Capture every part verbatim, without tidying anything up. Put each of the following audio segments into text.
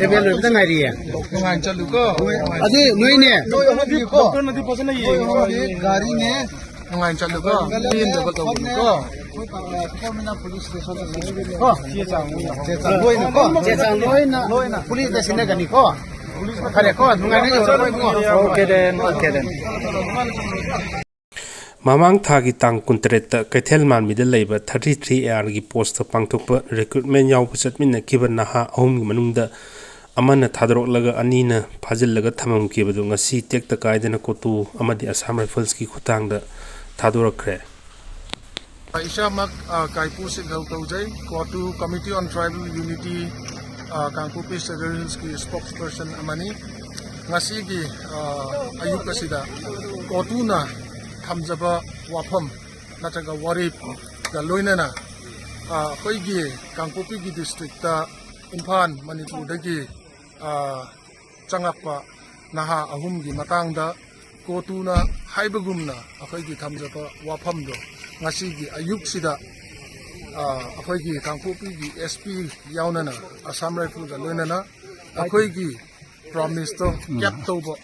ꯑꯦꯕꯦꯜ ꯂꯣꯏꯕꯗ ꯉꯥꯏꯔꯤꯌꯦ꯫ ꯅꯨꯡꯉꯥꯏꯅ ꯆꯠꯂꯨꯀꯣ꯫ ꯑꯗꯨ ꯅꯣꯏꯅꯦ꯫ ꯗꯣꯛꯇꯔꯅꯗꯤ ꯐꯖꯅ ꯌꯦꯡꯉꯤ꯫ ꯒꯥꯔꯤꯅꯦ꯫ ꯅꯨꯡꯉꯥꯏꯅ ꯆꯠꯂꯨꯀꯣ꯫ ꯄꯦꯟꯗꯕ ꯇꯧꯒꯅꯨꯀꯣ꯫ ꯀꯣ꯫ ꯆꯦ ꯆꯥꯡ ꯂꯣꯏꯅꯀꯣ꯫ ꯆꯦ ꯆꯥꯡ ꯂꯣꯏꯅ꯫ ꯂꯣꯏꯅ꯫ ꯄꯨꯂꯤꯁꯇ ꯁꯤꯟꯅꯒꯅꯤꯀꯣ꯫ ꯐꯔꯦꯀꯣ꯫ ꯅꯨꯡꯉꯥꯏꯅ ꯌꯧꯔꯛꯑꯣ ꯏꯕꯨꯡꯉꯣ꯫ Okay then, okay then. ꯃꯃꯥꯡ ꯊꯥꯒꯤ ꯇꯥꯡ ꯀꯨꯟꯇꯔꯦꯠꯇ ꯀꯩꯊꯦꯜ ꯃꯥꯟꯕꯤꯗ ꯂꯩꯕ thirty three A R ꯒꯤ ꯄꯣꯁꯇ ꯄꯥꯡꯊꯣꯛꯄ recruitment ꯌꯥꯎꯕ ꯆꯠꯃꯤꯟꯅꯈꯤꯕ ꯅꯍꯥ ꯑꯍꯨꯝꯒꯤ ꯃꯅꯨꯡꯗ ꯑꯃꯅ ꯊꯥꯗꯣꯔꯛꯂꯒ ꯑꯅꯤꯅ ꯐꯥꯖꯤꯜꯂꯒ ꯊꯝꯃꯝꯈꯤꯕꯗꯨ ꯉꯁꯤ ꯇꯦꯛꯇ ꯀꯥꯏꯗꯅ ꯀꯣꯇꯨ ꯑꯃꯗꯤ Assam Riflesꯀꯤ ꯈꯨꯠꯊꯥꯡꯗ ꯊꯥꯗꯣꯔꯛꯈ꯭ꯔꯦ꯫ ꯏꯁꯥꯃꯛ, ꯑ, ꯀꯥꯏꯄꯨ ꯁꯤꯠꯍꯧ ꯀꯧꯖꯩ, ꯀꯣꯇꯨ Committee on Tribal Unity, ꯑ, ꯀꯥꯡꯄꯣꯛꯄꯤ Sadar Hillsꯀꯤ spokesperson ꯑꯃꯅꯤ꯫ ꯉꯁꯤꯒꯤ, ꯑ, ꯑꯌꯨꯛ ꯑꯁꯤꯗ ꯀꯣꯇꯨꯅ ꯊꯝꯖꯕ ꯋꯥꯐꯝ ꯅꯠꯇ꯭ꯔꯒ ꯋꯥꯔꯦꯞꯀ ꯂꯣꯏꯅꯅ, ꯑ, ꯑꯩꯈꯣꯏꯒꯤ ꯀꯥꯡꯄꯣꯛꯄꯤꯒꯤ districtꯇ ꯏꯝꯐꯥꯜ, ꯃꯅꯤꯄꯨꯔꯗꯒꯤ, ꯑ, ꯆꯪꯉꯛꯄ ꯅꯍꯥ ꯑꯍꯨꯝꯒꯤ ꯃꯇꯥꯡꯗ ꯀꯣꯇꯨꯅ ꯍꯥꯏꯕꯒꯨꯝꯅ ꯑꯩꯈꯣꯏꯒꯤ ꯊꯝꯖꯕ ꯋꯥꯐꯝꯗꯣ ꯉꯁꯤꯒꯤ ꯑꯌꯨꯛꯁꯤꯗ, ꯑ, ꯑꯩꯈꯣꯏꯒꯤ ꯀꯥꯡꯄꯣꯛꯄꯤꯒꯤ S P ꯌꯥꯎꯅꯅ Assam Riflesꯀ ꯂꯣꯏꯅꯅ ꯑꯩꯈꯣꯏꯒꯤ promiseꯇꯣ keep ꯇꯧꯕ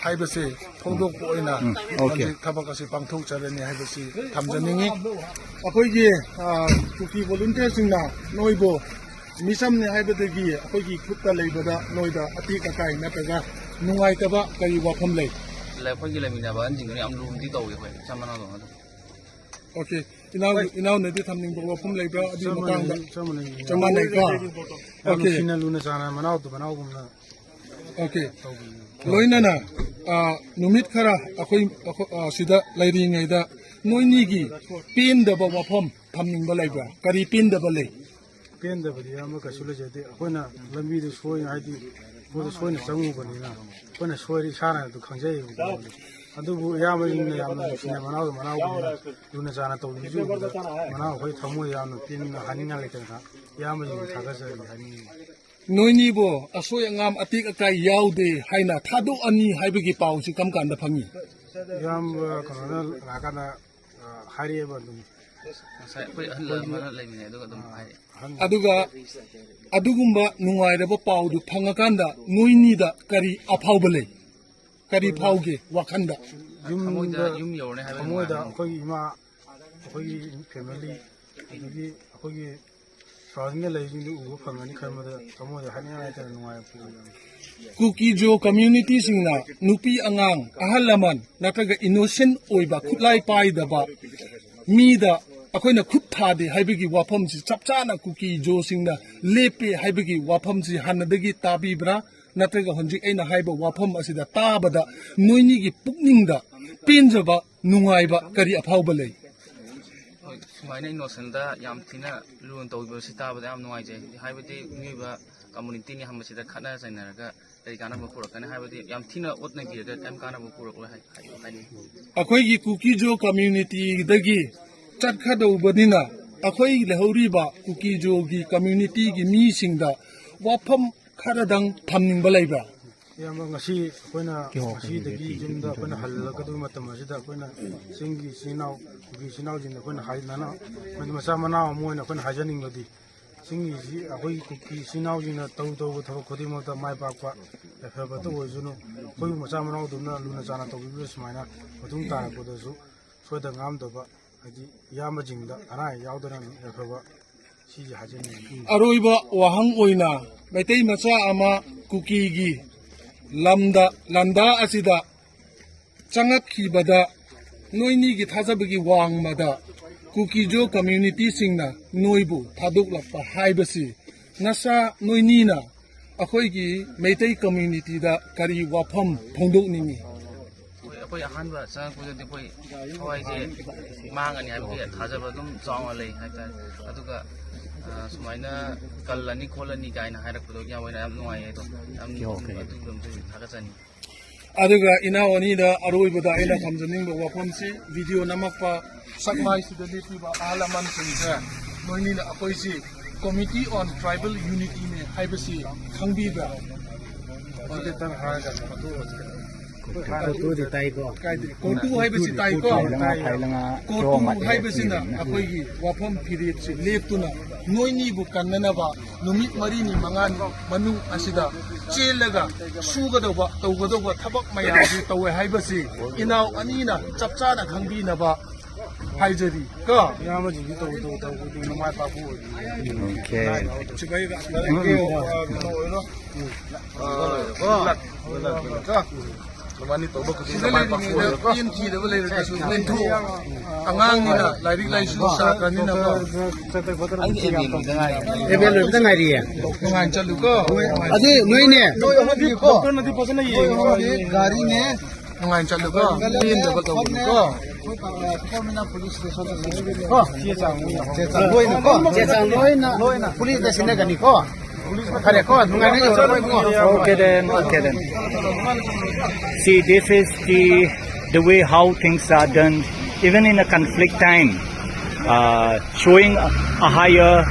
ꯍꯥꯏꯕꯁꯦ ꯐꯣꯡꯗꯣꯛꯄ ꯑꯣꯏꯅ ꯎꯝ, okay꯫ ꯍꯧꯖꯤꯛ ꯊꯕꯛ ꯑꯁꯤ ꯄꯥꯡꯊꯣꯛꯆꯔꯅꯤ ꯍꯥꯏꯕꯁꯤ ꯊꯝꯖꯅꯤꯡꯉꯤ꯫ ꯑꯩꯈꯣꯏꯒꯤ, ꯑ, ꯀꯨꯀꯤ volunteerꯁꯤꯡꯅ ꯅꯣꯏꯕꯨ ꯃꯤꯁꯝꯅꯤ ꯍꯥꯏꯕꯗꯒꯤ ꯑꯩꯈꯣꯏꯒꯤ ꯈꯨꯠꯇ ꯂꯩꯕꯗ ꯅꯣꯏꯗ ꯑꯇꯦꯛ ꯑꯀꯥꯏ ꯅꯠꯇ꯭ꯔꯒ ꯅꯨꯡꯉꯥꯏꯇꯕ ꯀꯔꯤ ꯋꯥꯐꯝ ꯂꯩ? ꯑꯩꯈꯣꯏꯒꯤ ꯂꯩꯃꯤꯟꯅꯕ ꯑꯍꯟꯁꯤꯡꯗꯨꯅ ꯌꯥꯝ ꯂꯨꯅꯗꯤ ꯇꯧꯋꯤ ꯑꯩꯈꯣꯏ ꯏꯆꯝ ꯃꯅꯥꯎꯗꯧꯅ ꯑꯗꯨꯝ꯫ Okay꯫ ꯏꯅꯥꯎ, ꯏꯅꯥꯎꯅꯗꯤ ꯊꯝꯅꯤꯡꯕ ꯋꯥꯐꯝ ꯂꯩꯕ꯭ꯔꯥ? ꯑꯗꯨꯒꯤ ꯆꯞ ꯃꯇꯥꯡꯗ꯫ ꯃꯥꯟꯅꯩ, ꯆꯞ ꯃꯥꯟꯅꯩ꯫ ꯆꯞ ꯃꯥꯟꯅꯩꯀꯣ? ꯌꯥꯝ Okay꯫ ꯅꯨꯡꯁꯤꯅ ꯂꯨꯅ ꯆꯥꯟꯅ ꯃꯅꯥꯎꯗꯨ ꯃꯅꯥꯎꯒꯨꯝꯅ Okay꯫ ꯇꯧꯕꯤꯌꯨ꯫ ꯂꯣꯏꯅꯅ, ꯑ, ꯅꯨꯃꯤꯠ ꯈꯔ ꯑꯩꯈꯣꯏ, ꯑꯩꯈꯣꯏ, ꯑ, ꯁꯤꯗ ꯂꯩꯔꯤꯉꯩꯗ ꯅꯣꯏꯅꯤꯒꯤ ꯄꯦꯟꯗꯕ ꯋꯥꯐꯝ ꯊꯝꯅꯤꯡꯕ ꯂꯩꯕ꯭ꯔꯥ? ꯀꯔꯤ ꯄꯦꯟꯗꯕ ꯂꯩ? ꯄꯦꯟꯗꯕꯗꯤ ꯑꯌꯥꯝꯕ ꯀꯩꯁꯨ ꯂꯩꯖꯗꯦ꯫ ꯑꯩꯈꯣꯏꯅ ꯂꯝꯕꯤꯗꯨ ꯁꯣꯏ, ꯍꯥꯏꯗꯤ ꯃꯣꯏꯗ ꯁꯣꯏꯅ ꯆꯪꯉꯨꯕꯅꯤꯅ ꯑꯩꯈꯣꯏꯅ ꯁꯣꯏꯔꯦ ꯏꯁꯥꯅ ꯑꯗꯨ ꯈꯪꯖꯩꯌꯦꯕꯀꯣ꯫ ꯑꯗꯨꯕꯨ ꯏꯌꯥꯝꯕꯁꯤꯡꯅ ꯌꯥꯝꯅ ꯅꯨꯡꯁꯤꯅ ꯃꯅꯥꯎꯗ ꯃꯅꯥꯎꯒꯨꯝꯅ ꯂꯨꯅ ꯆꯥꯟꯅ ꯇꯧꯕꯤꯕꯁꯨ ꯎꯕꯗ ꯃꯅꯥꯎ ꯑꯩꯈꯣꯏ ꯊꯃꯣꯏ ꯌꯥꯝꯅ ꯄꯦꯟꯅ ꯍꯥꯏꯅꯤꯡꯉꯥꯏ ꯂꯩꯇꯅ ꯏꯌꯥꯝꯕꯁꯤꯡꯕꯨ ꯊꯥꯒꯠꯆꯔꯤ ꯍꯥꯏꯅꯤꯡꯉꯤ꯫ ꯅꯣꯏꯅꯤꯕꯨ ꯑꯁꯣꯏ ꯑꯉꯥꯝ ꯑꯇꯦꯛ ꯑꯀꯥꯏ ꯌꯥꯎꯗꯦ ꯍꯥꯏꯅ ꯊꯥꯗꯣꯛꯑꯅꯤ ꯍꯥꯏꯕꯒꯤ ꯄꯥꯎꯁꯤ ꯀꯔꯝ ꯀꯥꯟꯗ ꯐꯪꯉꯤ? ꯏꯌꯥꯝꯕ ꯀꯩꯅꯣꯅ ꯂꯥꯛꯀꯥꯟꯗ, ꯑ, ꯍꯥꯏꯔꯛꯑꯦꯕ ꯑꯗꯨꯝ꯫ ꯉꯁꯥꯏ ꯑꯩꯈꯣꯏ ꯑꯍꯜ ꯑꯃꯅ ꯂꯩꯃꯤꯟꯅꯩ, ꯑꯗꯨꯒ ꯑꯗꯨꯝ ꯍꯥꯏ꯫ ꯑꯗꯨꯒ ꯑꯗꯨꯒꯨꯝꯕ ꯅꯨꯡꯉꯥꯏꯔꯕ ꯄꯥꯎꯗꯨ ꯐꯪꯉꯀꯥꯟꯗ ꯅꯣꯏꯅꯤꯗ ꯀꯔꯤ ꯑꯐꯥꯎꯕ ꯂꯩ? ꯀꯔꯤ ꯐꯥꯎꯒꯦ ꯋꯥꯈꯟꯗ? ꯊꯃꯣꯏꯗ ꯌꯨꯝꯗ ꯌꯨꯝ ꯌꯧꯔꯅꯤ ꯍꯥꯏꯕ ꯊꯃꯣꯏꯗ ꯅꯨꯡꯉꯥꯏꯕ꯫ ꯑꯩꯈꯣꯏꯒꯤ ꯏꯃꯥ, ꯑꯩꯈꯣꯏꯒꯤ ꯐꯦꯃꯤꯂꯤ, ꯑꯗꯒꯤ ꯑꯩꯈꯣꯏꯒꯤ ꯁꯔꯥꯎꯟꯗꯤꯡꯗ ꯂꯩꯔꯤꯁꯤꯡꯗꯨ ꯎꯕ ꯐꯪꯒꯅꯤ ꯈꯟꯕꯗ ꯊꯃꯣꯏꯗ ꯍꯥꯏꯅꯤꯡꯉꯥꯏ ꯂꯩꯇꯅ ꯅꯨꯡꯉꯥꯏꯕ ꯐꯥꯎꯏ꯫ ꯀꯨꯀꯤꯖꯣ ꯀꯝꯃ꯭ꯌꯨꯅꯤꯇꯤꯁꯤꯡꯅ ꯅꯨꯄꯤ ꯑꯉꯥꯡ, ꯑꯍꯜ ꯂꯃꯟ ꯅꯠꯇ꯭ꯔꯒ ꯏꯅꯣꯁꯦꯟ ꯑꯣꯏꯕ, ꯈꯨꯠꯂꯥꯏ ꯄꯥꯏꯗꯕ ꯃꯤꯗ ꯑꯩꯈꯣꯏꯅ ꯈꯨꯠ ꯊꯥꯗꯦ ꯍꯥꯏꯕꯒꯤ ꯋꯥꯐꯝꯁꯤ ꯆꯞ ꯆꯥꯅ ꯀꯨꯀꯤꯖꯣꯁꯤꯡꯅ ꯂꯦꯞꯄꯦ ꯍꯥꯏꯕꯒꯤ ꯋꯥꯐꯝꯁꯤ ꯍꯥꯟꯅꯗꯒꯤ ꯇꯥꯕꯤꯕ꯭ꯔꯥ? ꯅꯠꯇ꯭ꯔꯒ ꯍꯧꯖꯤꯛ ꯑꯩꯅ ꯍꯥꯏꯕ ꯋꯥꯐꯝ ꯑꯁꯤꯗ ꯇꯥꯕꯗ ꯅꯣꯏꯅꯤꯒꯤ ꯄꯨꯛꯅꯤꯡꯗ ꯄꯦꯟꯖꯕ, ꯅꯨꯡꯉꯥꯏꯕ ꯀꯔꯤ ꯑꯐꯥꯎꯕ ꯂꯩ? ꯍꯣꯏ, ꯁꯨꯃꯥꯏꯅ ꯏꯅꯣꯁꯦꯟꯗ ꯌꯥꯝ ꯊꯤꯅ ꯂꯨꯅ ꯇꯧꯕꯤꯕꯁꯤ ꯇꯥꯕꯗ ꯌꯥꯝ ꯅꯨꯡꯉꯥꯏꯖꯩ꯫ ꯍꯥꯏꯕꯗꯤ ꯃꯤꯑꯣꯏꯕ ꯀꯝꯃꯨꯅꯤꯇꯤꯅꯤ ꯍꯥꯏꯕꯁꯤꯗ ꯈꯠꯅ ꯆꯩꯅꯔꯒ ꯀꯔꯤ ꯀꯥꯟꯅꯕ ꯄꯨꯔꯛꯀꯅꯤ? ꯍꯥꯏꯕꯗꯤ ꯌꯥꯝ ꯊꯤꯅ ꯑꯣꯠꯅꯕꯤꯔꯒ ꯀꯔꯤꯝ ꯀꯥꯟꯅꯕ ꯄꯨꯔꯛꯂꯣꯏ ꯍꯥꯏ-, ꯍꯥꯏ-, ꯍꯥꯏꯅꯤꯡꯉꯤ꯫ ꯑꯩꯈꯣꯏꯒꯤ ꯀꯨꯀꯤꯖꯣ ꯀꯝꯃ꯭ꯌꯨꯅꯤꯇꯤꯗꯒꯤ ꯆꯠꯀꯗꯧꯕꯅꯤꯅ ꯑꯩꯈꯣꯏ ꯂꯩꯍꯧꯔꯤꯕ ꯀꯨꯀꯤꯖꯣꯒꯤ ꯀꯝꯃ꯭ꯌꯨꯅꯤꯇꯤꯒꯤ ꯃꯤꯁꯤꯡꯗ ꯋꯥꯐꯝ ꯈꯔꯗꯪ ꯊꯝꯅꯤꯡꯕ ꯂꯩꯕ꯭ꯔꯥ? ꯏꯌꯥꯝꯕ, ꯉꯁꯤ ꯑꯩꯈꯣꯏꯅ ꯉꯁꯤꯗꯒꯤ ꯌꯨꯝꯗ ꯑꯩꯈꯣꯏꯅ ꯍꯜꯂꯛꯀꯗꯕ ꯃꯇꯝ ꯑꯁꯤꯗ ꯑꯩꯈꯣꯏꯅ ꯆꯤꯡꯒꯤ ꯏꯆꯤꯟ ꯏꯅꯥꯎ, ꯀꯨꯀꯤ ꯏꯆꯤꯟ ꯏꯅꯥꯎꯁꯤꯡꯗ ꯑꯩꯈꯣꯏꯅ ꯍꯥꯏ-, ꯅꯅ-, ꯃꯆꯥ ꯃꯅꯥꯎ ꯑꯃ ꯑꯣꯏꯅ ꯑꯩꯈꯣꯏꯅ ꯍꯥꯏꯖꯅꯤꯡꯕꯗꯤ, ꯆꯤꯡꯒꯤ ꯏꯆꯤ-, ꯑꯩꯈꯣꯏꯒꯤ ꯀꯨꯀꯤ ꯏꯆꯤꯟ ꯏꯅꯥꯎꯁꯤꯡꯅ ꯇꯧ ꯇꯧꯕ ꯊꯕꯛ ꯈꯨꯗꯤꯡꯃꯛꯇ ꯃꯥꯏ ꯄꯥꯛꯄ, ꯌꯥꯏꯐꯕꯇ ꯑꯣꯏꯁꯅꯨ꯫ ꯑꯩꯈꯣꯏꯕꯨ ꯃꯆꯥ ꯃꯅꯥꯎꯗꯧꯅ ꯂꯨꯅ ꯆꯥꯟꯅ ꯇꯧꯕꯤꯕ ꯁꯨꯃꯥꯏꯅ ꯃꯇꯨꯡ ꯇꯥꯔꯛꯄꯗꯁꯨ ꯁꯣꯏꯗ ꯉꯥꯝꯗꯕ, ꯍꯥꯏꯗꯤ ꯏꯌꯥꯝꯕꯁꯤꯡꯗ ꯑꯅꯥ ꯑꯌꯦꯛ ꯌꯥꯎꯗꯅ ꯌꯥꯏꯐꯕ ꯁꯤꯁꯦ ꯍꯥꯏꯖꯅꯤꯡꯉꯤ꯫ ꯑꯔꯣꯏꯕ ꯋꯥꯍꯪ ꯑꯣꯏꯅ ꯃꯩꯇꯩ ꯃꯆꯥ ꯑꯃ ꯀꯨꯀꯤꯒꯤ ꯂꯝꯗ, ꯂꯟꯗꯥ ꯑꯁꯤꯗ ꯆꯪꯉꯛꯈꯤꯕꯗ ꯅꯣꯏꯅꯤꯒꯤ ꯊꯥꯖꯕꯒꯤ ꯋꯥꯡꯃꯗ ꯀꯨꯀꯤꯖꯣ ꯀꯝꯃ꯭ꯌꯨꯅꯤꯇꯤꯁꯤꯡꯅ ꯅꯣꯏꯕꯨ ꯊꯥꯗꯣꯛꯂꯛꯄ ꯍꯥꯏꯕꯁꯤ ꯅꯁꯥ ꯅꯣꯏꯅꯤꯅ ꯑꯩꯈꯣꯏꯒꯤ ꯃꯩꯇꯩ ꯀꯝꯃ꯭ꯌꯨꯅꯤꯇꯤꯗ ꯀꯔꯤ ꯋꯥꯐꯝ ꯐꯣꯡꯗꯣꯛꯅꯤꯡꯉꯤ? ꯍꯣꯏ, ꯑꯩꯈꯣꯏ ꯑꯍꯥꯟꯕ ꯆꯪꯉꯛꯄꯗꯗꯤ ꯑꯩꯈꯣꯏ ꯊꯋꯥꯏꯁꯦ ꯃꯥꯡꯉꯅꯤ ꯍꯥꯏꯕꯒꯤ ꯊꯥꯖꯕ ꯑꯗꯨꯝ ꯆꯥꯎꯅ ꯂꯩ ꯍꯥꯏꯇꯥꯔꯦ꯫ ꯑꯗꯨꯒ, ꯑ, ꯁꯨꯃꯥꯏꯅ ꯀꯜꯂꯅꯤ ꯈꯣꯠꯂꯅꯤ ꯀꯥꯏꯅ ꯍꯥꯏꯔꯛꯄꯗꯣ ꯌꯥꯝ ꯑꯣꯏꯅ ꯌꯥꯝ ꯅꯨꯡꯉꯥꯏꯌꯦ꯫ ꯑꯗꯣ ꯌꯥꯝ ꯑꯗꯨꯒꯤꯗꯃꯛꯇ ꯊꯥꯒꯠꯆꯅꯤ꯫ ꯑꯗꯨꯒ ꯏꯅꯥꯎ ꯑꯅꯤꯗ ꯑꯔꯣꯏꯕꯗ ꯑꯩꯅ ꯊꯝꯖꯅꯤꯡꯕ ꯋꯥꯐꯝꯁꯤ, ꯚꯤꯗꯤꯑꯣ ꯅꯝꯃꯛꯄ ꯁꯛꯃꯥꯏꯁꯤꯗ ꯂꯦꯞꯄꯤꯕ ꯑꯍꯜ ꯂꯃꯟꯁꯤꯡꯁꯦ, ꯅꯣꯏꯅꯤꯅ ꯑꯩꯈꯣꯏꯁꯤ Committee on Tribal Unityꯅꯦ ꯍꯥꯏꯕꯁꯤ ꯈꯪꯕꯤꯕ꯭ꯔꯥ? ꯍꯧꯖꯤꯛ ꯈꯛꯇꯪ ꯍꯥꯏꯔꯒ ꯀꯣꯇꯨꯗꯤ ꯇꯥꯏꯀꯣ? ꯀꯥꯏꯗꯦ꯫ ꯀꯣꯇꯨ ꯍꯥꯏꯕꯁꯤ ꯇꯥꯏꯀꯣ? ꯀꯣꯇꯨ ꯍꯥꯏꯕꯁꯤꯅ ꯑꯩꯈꯣꯏꯒꯤ ꯋꯥꯐꯝ ꯐꯤꯔꯦꯞꯁꯤ ꯂꯦꯞꯇꯨꯅ ꯅꯣꯏꯅꯤꯕꯨ ꯀꯟꯅꯅꯕ ꯅꯨꯃꯤꯠ ꯃꯔꯤꯅꯤ ꯃꯉꯥꯅꯤ ꯃꯅꯨꯡ ꯑꯁꯤꯗ ꯆꯦꯜꯂꯒ ꯁꯨꯒꯗꯧꯕ, ꯇꯧꯒꯗꯧꯕ ꯊꯕꯛ ꯃꯌꯥꯝꯁꯤ ꯇꯧꯋꯦ ꯍꯥꯏꯕꯁꯤ ꯏꯅꯥꯎ ꯑꯅꯤꯅ ꯆꯞ ꯆꯥꯅ ꯈꯪꯕꯤꯅꯕ ꯍꯥꯏꯖꯔꯤ ꯀꯣ꯫ ꯏꯌꯥꯝꯕꯁꯤꯡꯗꯤ ꯇꯧ, ꯇꯧ, ꯇꯧ, ꯇꯧ, ꯅꯃꯥꯏ ꯄꯥꯛꯄ ꯑꯣꯏꯕꯤꯌꯨ꯫ Okay. ꯁꯤꯐꯥꯏ, ꯀꯩꯅꯣ ꯑꯣꯏꯔꯣ꯫ ꯎꯝ꯫ ꯑ, ꯀꯣ꯫ ꯅꯕꯥꯅꯤ ꯇꯧꯕ ꯈꯨꯗꯤꯡ ꯁꯤꯗ ꯅꯃꯥꯏ ꯄꯥꯛꯄ ꯂꯩꯔꯤꯉꯩꯗ ꯑꯣꯏꯔꯣ ꯀꯣ꯫ ꯄꯦꯟ ꯊꯤꯗꯕ ꯂꯩꯔꯒꯁꯨ ꯄꯦꯟꯊꯣꯛꯑꯣ꯫ ꯑꯉꯥꯡꯅꯤꯅ ꯂꯥꯏꯔꯤꯛ ꯂꯥꯏꯁꯨ ꯁꯥꯈ꯭ꯔꯅꯤꯅꯀꯣ꯫ ꯑꯩꯗꯤ ꯑꯦꯝ ꯑꯦ ꯂꯣꯏꯗ ꯉꯥꯏꯔꯤ꯫ ꯑꯦꯝ ꯑꯦ ꯂꯣꯏꯕꯗ ꯉꯥꯏꯔꯤꯌꯦ꯫ ꯅꯨꯡꯉꯥꯏꯅ ꯆꯠꯂꯨꯀꯣ꯫ ꯑꯗꯨ ꯅꯣꯏꯅꯦ꯫ ꯅꯣꯏ ꯑꯍꯨꯝꯗꯤ ꯐꯖꯅ ꯌꯦꯡꯉꯨꯀꯣ꯫ ꯅꯣꯏ ꯑꯍꯨꯝꯗꯤ ꯒꯥꯔꯤꯅꯦ꯫ ꯅꯨꯡꯉꯥꯏꯅ ꯆꯠꯂꯨꯀꯣ꯫ ꯄꯦꯟꯗꯕ ꯇꯧꯒꯅꯨꯀꯣ꯫ ꯀꯣ, ꯆꯦ ꯆꯥꯡ ꯂꯣꯏꯅ ꯀꯣ꯫ ꯆꯦ ꯆꯥꯡ ꯂꯣꯏꯅ ꯄꯨꯂꯤꯁꯇ ꯁꯤꯟꯅꯒꯅꯤꯀꯣ꯫ ꯐꯔꯦꯀꯣ, ꯅꯨꯡꯉꯥꯏꯅ ꯌꯧꯔꯛꯑꯣ ꯏꯕꯨꯡꯉꯣ꯫ Okay then, okay then. See, this is the, the way how things are done, even in a conflict time, uh, showing a, a higher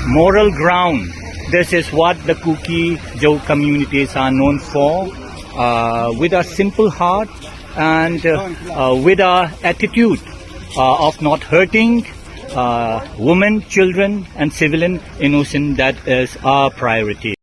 moral ground. This is what the Kuki Zo communities are known for. Uh, with a simple heart, and uh, uh, with our attitude uh, of not hurting uh, women, children, and civilian innocent, that is our priority.